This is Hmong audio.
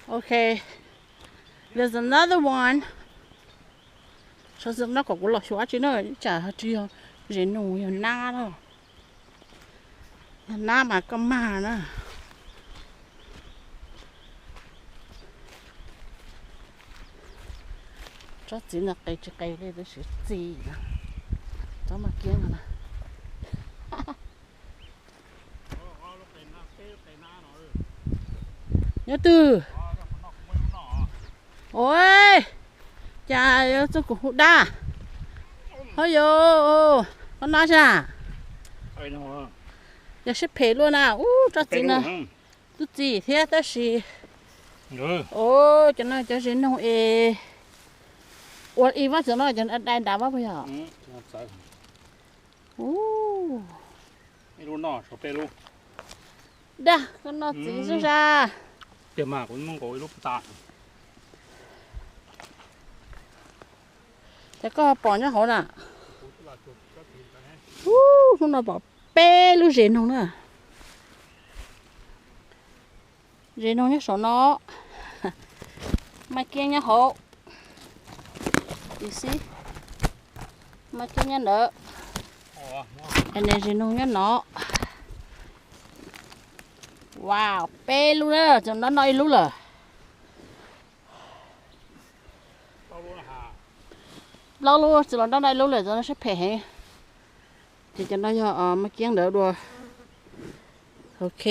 Ok, there's another one. Saib xyov no kom kuv los xyuas tsi na, tsam tsis yog zes noog, yog nab na. Yog nab mas koj mag na. Tsob txiv ntawd qis tsis qis li, txiv txi na. Tsob maj kiab no na. Nyob twg? Ua cas yuav txog kuv hu dab? Ho yog, koj noj sas? Yog siab phem luaj na, ub, tsob txiv no. Tub txi thiab tab sis, o, cov no cov zes noog es, ua ib vab txawm no cov dai nrad vab puas yog? Ub, dag, koj noj txiv xwb sas. Ces koj pom nyob hauv na. Ub, hnub no pom peb lub zes noog na. Zes noog nyob saum no, maj kiab nyob hauv, xib, maj kiab nyob ntawd, zes noog nyob no. Wow, peb lub na, tseem noj noj ib lub lawm. Plaub lub, tsis los noj noj ib lub lawm, txog no siab phem heev. Ces cov no yog maj kiab ntawd dua. Ok.